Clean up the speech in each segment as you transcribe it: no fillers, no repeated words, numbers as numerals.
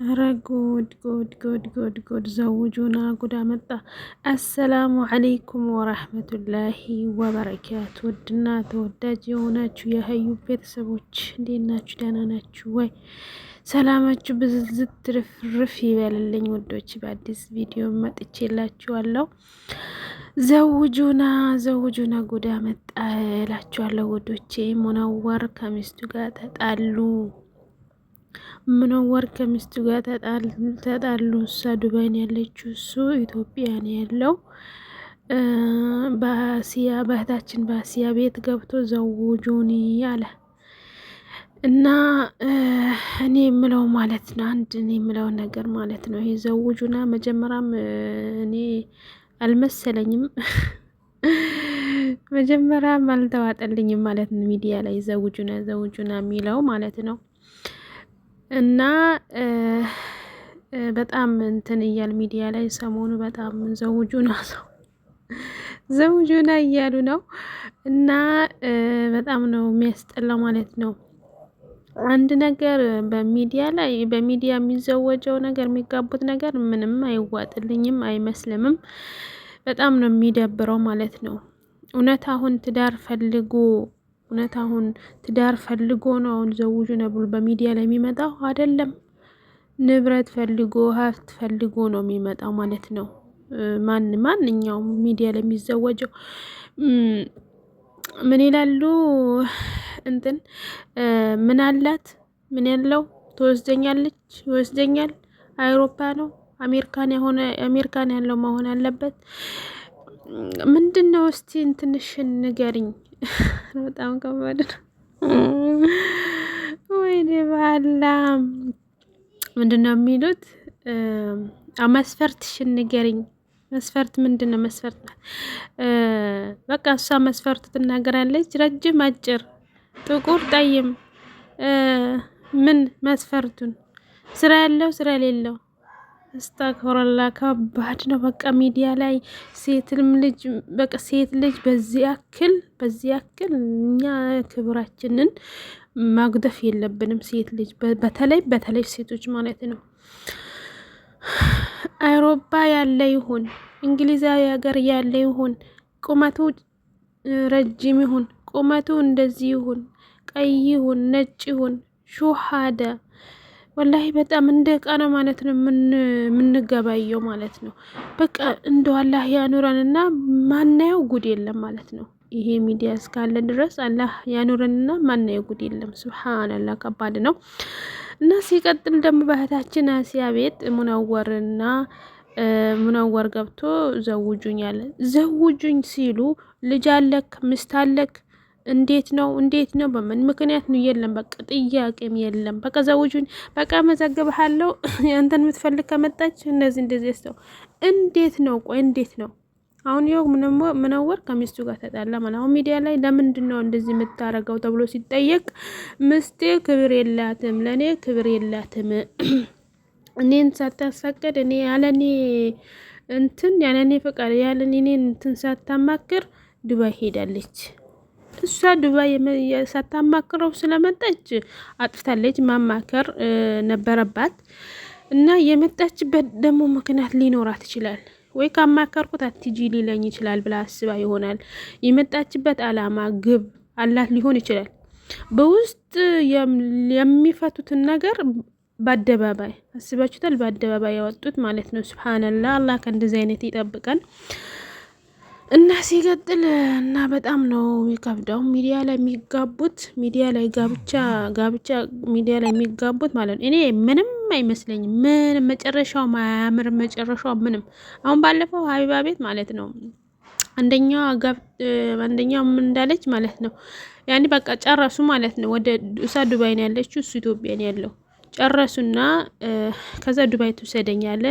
ኧረ ጉድ ጉድ ጉድ ጉድ ጉድ! ዘውጁና ጉድ አመጣ። السلام عليكم ورحمة الله وبركاته። ውድና ተወዳጅ የሆናችሁ የሀዩ ቤተሰቦች እንዴት ናችሁ? ደህና ናችሁ ወይ? ሰላማችሁ ብዝዝት ትርፍርፍ ይበልልኝ ውዶች። በአዲስ ቪዲዮ መጥቼላችኋለሁ። ዘውጁና ዘውጁና ጉድ አመጣ እላችኋለሁ ውዶቼ። ሙነወር ከሚስቱ ጋር ተጣሉ። ምነወር ከሚስቱ ጋር ተጣሉ። እሷ ዱባይ ነው ያለችው፣ እሱ ኢትዮጵያ ነው ያለው። በአሲያ በእህታችን በአሲያ ቤት ገብቶ ዘውጁኒ አለ እና እኔ የምለው ማለት ነው አንድ እኔ የምለው ነገር ማለት ነው ይሄ ዘውጁና መጀመሪያም እኔ አልመሰለኝም መጀመሪያም አልተዋጠልኝም ማለት ነው። ሚዲያ ላይ ዘውጁና ዘውጁና የሚለው ማለት ነው። እና በጣም እንትን እያል ሚዲያ ላይ ሰሞኑ በጣም ዘውጁና ሰው ዘውጁና እያሉ ነው። እና በጣም ነው የሚያስጠላው ማለት ነው። አንድ ነገር በሚዲያ ላይ በሚዲያ የሚዘወጀው ነገር የሚጋቡት ነገር ምንም አይዋጥልኝም አይመስልምም። በጣም ነው የሚደብረው ማለት ነው። እውነት አሁን ትዳር ፈልጎ እውነት አሁን ትዳር ፈልጎ ነው አሁን ዘውጁ ነው ብሎ በሚዲያ ላይ የሚመጣው አይደለም። ንብረት ፈልጎ ሀብት ፈልጎ ነው የሚመጣው ማለት ነው። ማን ማንኛውም ሚዲያ ላይ የሚዘወጀው ምን ይላሉ? እንትን ምን አላት ምን ያለው ትወስደኛለች፣ ይወስደኛል፣ አውሮፓ ነው አሜሪካን የሆነ አሜሪካን ያለው መሆን አለበት። ምንድን ነው እስቲ እንትንሽን ንገሪኝ። በጣም ከባድ ነው። ወይኔ ባላ ምንድን ነው የሚሉት? መስፈርትሽን ንገሪኝ። መስፈርት ምንድን ነው? መስፈርት በቃ እሷ መስፈርቱ ትናገራለች። ረጅም፣ አጭር፣ ጥቁር፣ ጠይም ምን መስፈርቱን ስራ ያለው ስራ የሌለው አስታክሮላ ከባድ ነው። በቃ ሚዲያ ላይ ሴትም ልጅ በቃ ሴት ልጅ በዚህ ያክል በዚህ ያክል እኛ ክብራችንን ማጉደፍ የለብንም። ሴት ልጅ በተለይ በተለይ ሴቶች ማለት ነው። አውሮፓ ያለ ይሁን እንግሊዛዊ ሀገር ያለ ይሁን ቁመቱ ረጅም ይሁን ቁመቱ እንደዚህ ይሁን ቀይ ይሁን ነጭ ይሁን ሹሃደ ወላሂ በጣም እንደ እቃ ነው ማለት ነው የምንገባየው ማለት ነው። በቃ እንደ አላህ ያኑረንና ማናየው ጉድ የለም ማለት ነው። ይሄ ሚዲያ እስካለ ድረስ አላህ ያኑረንና ማናየው ጉድ የለም። ሱብሃንአላህ ከባድ ነው። እና ሲቀጥል ደግሞ በእህታችን አሲያ ቤት ሙነወርና ሙነወር ገብቶ ዘውጁኝ አለ። ዘውጁኝ ሲሉ ልጅ አለክ ምስት አለክ እንዴት ነው እንዴት ነው በምን ምክንያት ነው? የለም በቃ ጥያቄም የለም። በቃ ዘውጁኝ፣ በቃ መዘግብሃለሁ፣ ያንተን የምትፈልግ ከመጣች እንደዚህ እንደዚህ ሰው እንዴት ነው? ቆይ እንዴት ነው አሁን ይኸው ምነወር ከሚስቱ ጋር ተጣላ ማለት አሁን ሚዲያ ላይ ለምንድን ነው እንደዚህ የምታረገው ተብሎ ሲጠየቅ ምስቴ ክብር የላትም፣ ለእኔ ክብር የላትም፣ እኔን ሳታስፈቅድ እኔ ያለኔ እንትን ያለኔ ፈቃድ ያለኔ እኔን እንትን ሳታማክር ዱባይ ሄዳለች። እሷ ዱባይ ሳታማክረው ስለመጣች አጥፍታለች። ማማከር ነበረባት እና የመጣችበት ደግሞ ምክንያት ሊኖራት ይችላል። ወይ ካማከርኩት አትጂ ሊለኝ ይችላል ብላ አስባ ይሆናል። የመጣችበት አላማ ግብ አላት ሊሆን ይችላል። በውስጥ የሚፈቱትን ነገር በአደባባይ አስባችሁታል። በአደባባይ ያወጡት ማለት ነው። ስብሓንላህ አላህ ከእንደዚህ አይነት ይጠብቀን። እና ሲቀጥል እና በጣም ነው የሚከብደው። ሚዲያ ላይ የሚጋቡት ሚዲያ ላይ ጋብቻ ጋብቻ ሚዲያ ላይ የሚጋቡት ማለት ነው። እኔ ምንም አይመስለኝም። ምንም መጨረሻው ማያምር መጨረሻው ምንም። አሁን ባለፈው ሀቢባ ቤት ማለት ነው አንደኛዋ አንደኛው ምን እንዳለች ማለት ነው ያኔ በቃ ጨረሱ ማለት ነው። ወደ እሷ ዱባይ ነው ያለችው፣ እሱ ኢትዮጵያ ነው ያለው። ጨረሱና ከዛ ዱባይ ትውሰደኝ አለ።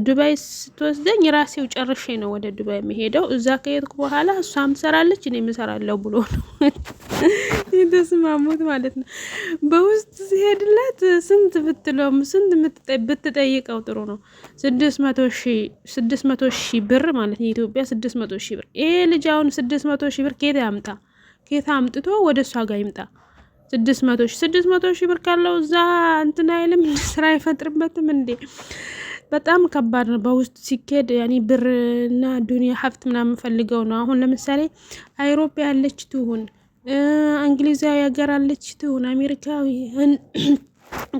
ዱባይ ስትወስደኝ ራሴው ጨርሼ ነው ወደ ዱባይ የሚሄደው። እዛ ከሄድኩ በኋላ እሷም ትሰራለች እኔም እሰራለሁ ብሎ ነው የተስማሙት ማለት ነው። በውስጥ ሲሄድላት ስንት ብትለውም ስንት ብትጠይቀው ጥሩ ነው 600,000 ብር ማለት ነው የኢትዮጵያ 600,000 ብር። ይሄ ልጅ አሁን 600,000 ብር ኬት ያምጣ? ኬት አምጥቶ ወደ እሷ ጋር ይምጣ? 600 ሺህ፣ 600 ሺህ ብር ካለው እዛ እንትን አይልም፣ ስራ አይፈጥርበትም እንዴ? በጣም ከባድ ነው። በውስጥ ሲኬድ ያኔ ብር እና ዱኒያ ሀብት ምናምን ፈልገው ነው። አሁን ለምሳሌ አይሮፓ ያለች ትሁን፣ እንግሊዛዊ ሀገር አለች ትሁን፣ አሜሪካዊ፣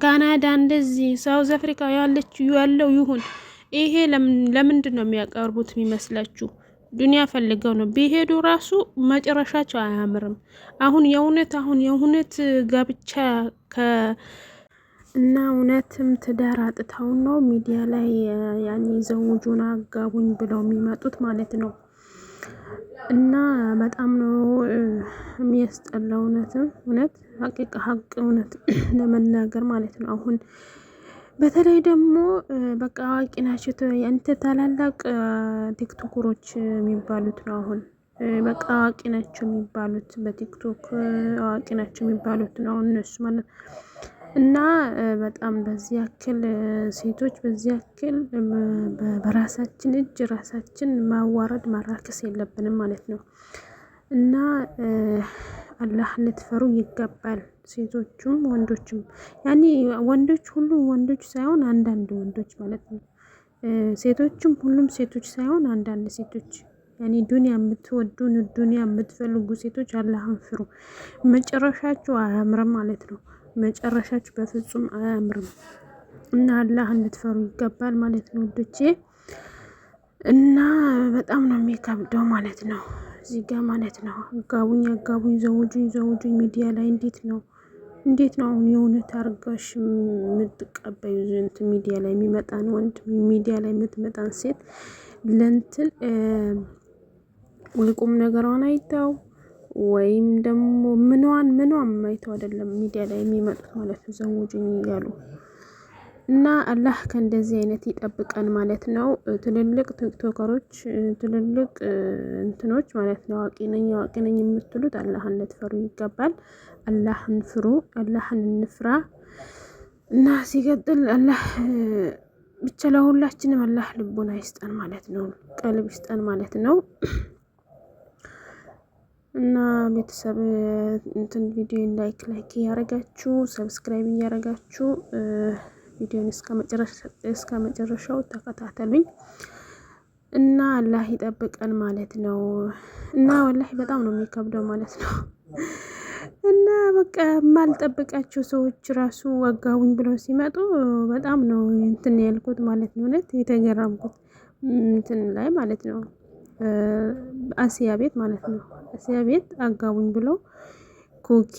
ካናዳ፣ እንደዚህ ሳውዝ አፍሪካ ያለች ያለው ይሁን፣ ይሄ ለምንድን ነው የሚያቀርቡት የሚመስላችሁ? ዱንያ ፈልገው ነው። ቢሄዱ ራሱ መጨረሻቸው አያምርም። አሁን የእውነት ጋብቻ እና እውነትም ትዳር አጥተው ነው ሚዲያ ላይ ያኔ ዘውጁን አጋቡኝ ብለው የሚመጡት ማለት ነው። እና በጣም ነው የሚያስጠላው። እውነትም እውነት ሀቂቃ ሀቅ እውነት ለመናገር ማለት ነው። አሁን በተለይ ደግሞ በቃ አዋቂ ናቸው እንተ ታላላቅ ቲክቶከሮች የሚባሉት ነው። አሁን በቃ አዋቂ ናቸው የሚባሉት፣ በቲክቶክ አዋቂ ናቸው የሚባሉት ነው እነሱ ማለት። እና በጣም በዚህ ያክል ሴቶች በዚህ ያክል በራሳችን እጅ ራሳችን ማዋረድ ማራከስ የለብንም ማለት ነው። እና አላህ ልትፈሩ ይገባል። ሴቶቹም ወንዶችም፣ ያኔ ወንዶች ሁሉ ወንዶች ሳይሆን አንዳንድ ወንዶች ማለት ነው። ሴቶችም ሁሉም ሴቶች ሳይሆን አንዳንድ ሴቶች፣ ያኔ ዱንያ የምትወዱ፣ ዱንያ የምትፈልጉ ሴቶች አላህን ፍሩ። መጨረሻችሁ አያምርም ማለት ነው። መጨረሻችሁ በፍጹም አያምርም እና አላህን ልትፈሩ ይገባል ማለት ነው ውዶቼ። እና በጣም ነው የሚከብደው ማለት ነው። እዚህ ጋ ማለት ነው አጋቡኝ አጋቡኝ፣ ዘውጁኝ ዘውጁኝ ሚዲያ ላይ እንዴት ነው አሁን የእውነት አርጋሽ የምትቀበዩ? እንትን ሚዲያ ላይ የሚመጣን ወንድ፣ ሚዲያ ላይ የምትመጣን ሴት ለንትን ወይ ቁም ነገሯን አይተው ወይም ደግሞ ምንዋን ምንዋን አይተው አይደለም ሚዲያ ላይ የሚመጡት ማለት ነው ዘውጁኝ እያሉ። እና አላህ ከእንደዚህ አይነት ይጠብቀን ማለት ነው። ትልልቅ ቲክቶከሮች፣ ትልልቅ እንትኖች ማለት ነው፣ አዋቂ ነኝ አዋቂ ነኝ የምትሉት አላህን ልትፈሩ ይገባል። አላህን ፍሩ፣ አላህን እንፍራ። እና ሲቀጥል አላህ ብቻ ለሁላችንም አላህ ልቦና ይስጠን ማለት ነው። ቀልብ ይስጠን ማለት ነው። እና ቤተሰብ እንትን ቪዲዮን like like እያረጋችሁ፣ subscribe እያረጋችሁ ቪዲዮን እስከ መጨረሻው ተከታተሉኝ። እና አላህ ይጠብቀን ማለት ነው። እና ወላሂ በጣም ነው የሚከብደው ማለት ነው። እና በቃ የማልጠብቃቸው ሰዎች ራሱ አጋቡኝ ብለው ሲመጡ በጣም ነው እንትን ያልኩት ማለት ነው። እውነት የተገረምኩት እንትን ላይ ማለት ነው። አሲያ ቤት ማለት ነው። አሲያ ቤት አጋቡኝ ብለው ኮኪ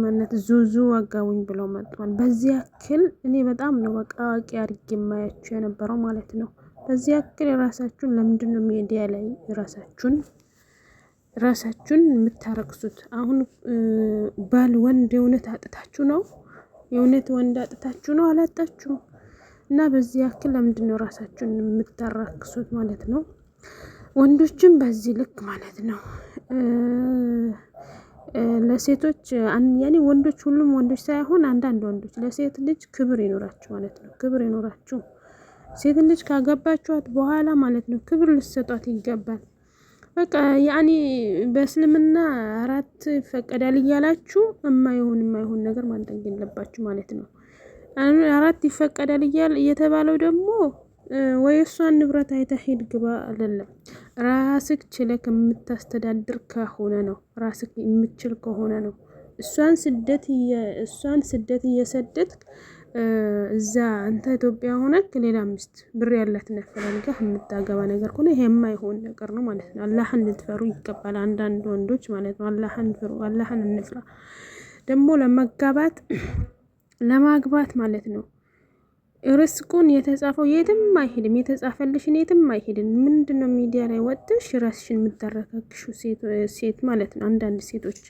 መነት ዙዙ አጋቡኝ ብለው መጥቷል። በዚህ ያክል እኔ በጣም ነው በቃ አዋቂ አድርጌ የማያችሁ የነበረው ማለት ነው። በዚህ ያክል የራሳችሁን ለምንድን ነው ሚዲያ ላይ ራሳችሁን የምታረክሱት? አሁን ባል ወንድ የእውነት አጥታችሁ ነው? የእውነት ወንድ አጥታችሁ ነው? አላጣችሁም። እና በዚህ ያክል ለምንድን ነው ራሳችሁን የምታራክሱት ማለት ነው? ወንዶችም በዚህ ልክ ማለት ነው። ለሴቶች ያኔ ወንዶች ሁሉም ወንዶች ሳይሆን አንዳንድ ወንዶች ለሴት ልጅ ክብር ይኖራችሁ ማለት ነው። ክብር ይኖራችሁ። ሴት ልጅ ካገባችኋት በኋላ ማለት ነው ክብር ልትሰጧት ይገባል። በቃ ያኔ በእስልምና አራት ይፈቀዳል እያላችሁ የማይሆን የማይሆን ነገር ማድረግ የለባችሁ ማለት ነው። አራት ይፈቀዳል እያል እየተባለው ደግሞ ወይ እሷን ንብረት አይተህ ሂድ ግባ አይደለም። ራስክ ችለክ የምታስተዳድር ከሆነ ነው። ራስክ የምችል ከሆነ ነው። እሷን ስደት እየሰደድክ እዛ አንተ ኢትዮጵያ ሆነክ ሌላ ሚስት ብር ያላት ነፈላልጋህ የምታገባ ነገር ከሆነ ይሄ የማይሆን ነገር ነው ማለት ነው። አላህን ልትፈሩ ይገባል። አንዳንድ ወንዶች ማለት ነው። አላህን ፍሩ፣ አላህን እንፍራ። ደግሞ ለመጋባት ለማግባት ማለት ነው ርስቁን የተጻፈው የትም አይሄድም። የተጻፈልሽን የትም አይሄድም። ምንድን ነው ሚዲያ ላይ ወጥተሽ ራስሽን የምታረካክሹ ሴት ማለት ነው። አንዳንድ ሴቶች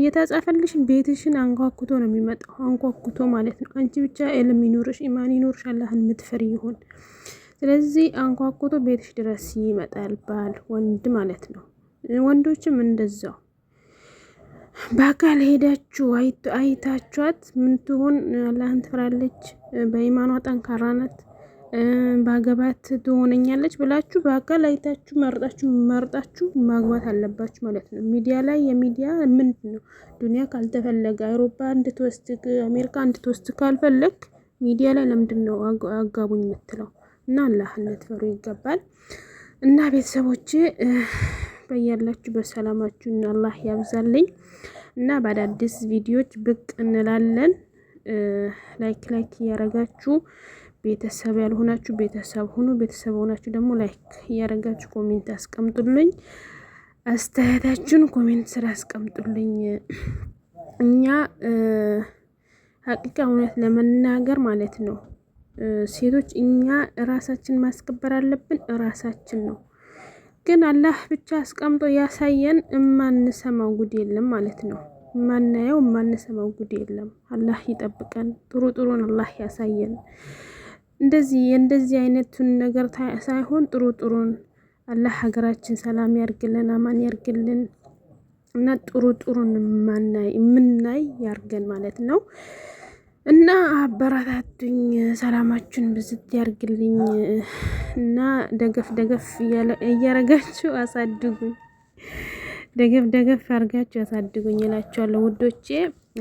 የተጻፈልሽን ቤትሽን አንኳኩቶ ነው የሚመጣው፣ አንኳኩቶ ማለት ነው። አንቺ ብቻ ዕልም ይኑርሽ፣ ኢማን ይኑርሽ፣ አላህን የምትፈሪ ይሆን። ስለዚህ አንኳኩቶ ቤትሽ ድረስ ይመጣል ባል ወንድ ማለት ነው። ወንዶችም እንደዛው በአካል ሄዳችሁ አይታችኋት ምን ትሆን፣ አላህን ትፈራለች፣ በኢማኗ ጠንካራ ናት፣ ባገባት ትሆነኛለች ብላችሁ በአካል አይታችሁ መርጣችሁ መርጣችሁ ማግባት አለባችሁ ማለት ነው። ሚዲያ ላይ የሚዲያ ምንድን ነው? ዱኒያ ካልተፈለገ አውሮፓ እንድትወስድ አሜሪካ እንድትወስድ ካልፈለግ ሚዲያ ላይ ለምንድን ነው አጋቡኝ የምትለው? እና አላህን ልትፈሩ ይገባል። እና ቤተሰቦቼ በያላችሁ በሰላማችሁ አላህ ያብዛልኝ። እና በአዳዲስ ቪዲዮዎች ብቅ እንላለን። Like like እያረጋችሁ ቤተሰብ ያልሆናችሁ ቤተሰብ ሁኑ። ቤተሰብ ሆናችሁ ደግሞ like እያረጋችሁ comment አስቀምጡልኝ። አስተያየታችሁን comment ስር አስቀምጡልኝ። እኛ ሀቂቃ እውነት ለመናገር ማለት ነው ሴቶች እኛ ራሳችን ማስከበር አለብን። ራሳችን ነው ግን አላህ ብቻ አስቀምጦ ያሳየን። እማንሰማው ጉድ የለም ማለት ነው። እማናየው እማንሰማው ጉድ የለም። አላህ ይጠብቀን። ጥሩ ጥሩን አላህ ያሳየን። እንደዚህ የእንደዚህ አይነቱን ነገር ሳይሆን ጥሩ ጥሩን አላህ ሀገራችን ሰላም ያርግልን፣ አማን ያርግልን እና ጥሩ ጥሩን የምናይ ያርገን ማለት ነው። እና አበረታቱኝ፣ ሰላማችሁን ብዝት ያርግልኝ እና ደገፍ ደገፍ እያረጋችሁ አሳድጉኝ፣ ደገፍ ደገፍ አርጋችሁ አሳድጉኝ እላችኋለሁ ውዶቼ።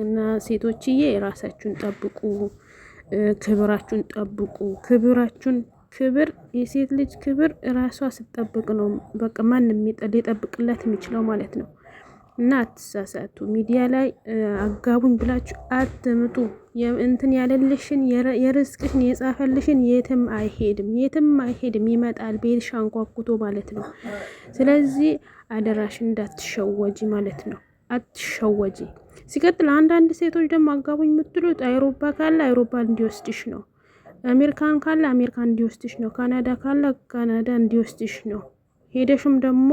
እና ሴቶችዬ ራሳችሁን ጠብቁ፣ ክብራችሁን ጠብቁ። ክብራችሁን ክብር የሴት ልጅ ክብር ራሷ ስትጠብቅ ነው በቃ ማንም ሊጠብቅላት የሚችለው ማለት ነው። እና አትሳሳቱ። ሚዲያ ላይ አጋቡኝ ብላችሁ አትምጡ። እንትን ያለልሽን የርዝቅሽን የጻፈልሽን የትም አይሄድም፣ የትም አይሄድም። ይመጣል ቤትሽ አንኳኩቶ ማለት ነው። ስለዚህ አደራሽን እንዳትሸወጂ ማለት ነው። አትሸወጂ። ሲቀጥል አንዳንድ ሴቶች ደግሞ አጋቡኝ የምትሉት አይሮባ ካለ አይሮባ እንዲወስድሽ ነው። አሜሪካን ካለ አሜሪካን እንዲወስድሽ ነው። ካናዳ ካለ ካናዳ እንዲወስድሽ ነው። ሄደሽም ደግሞ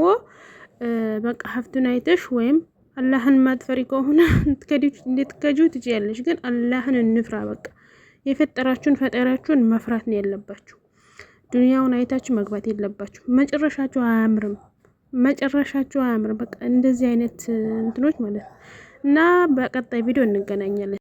በቃ ሀብቱን አይተሽ ወይም አላህን ማትፈሪ ከሆነ እንድትከጁ ትችያለሽ። ግን አላህን እንፍራ። በቃ የፈጠራችሁን ፈጠራችሁን መፍራት ነው ያለባችሁ። ዱንያውን አይታችሁ መግባት የለባችሁ። መጨረሻችሁ አያምርም። መጨረሻችሁ አያምርም። በቃ እንደዚህ አይነት እንትኖች ማለት ነው። እና በቀጣይ ቪዲዮ እንገናኛለን።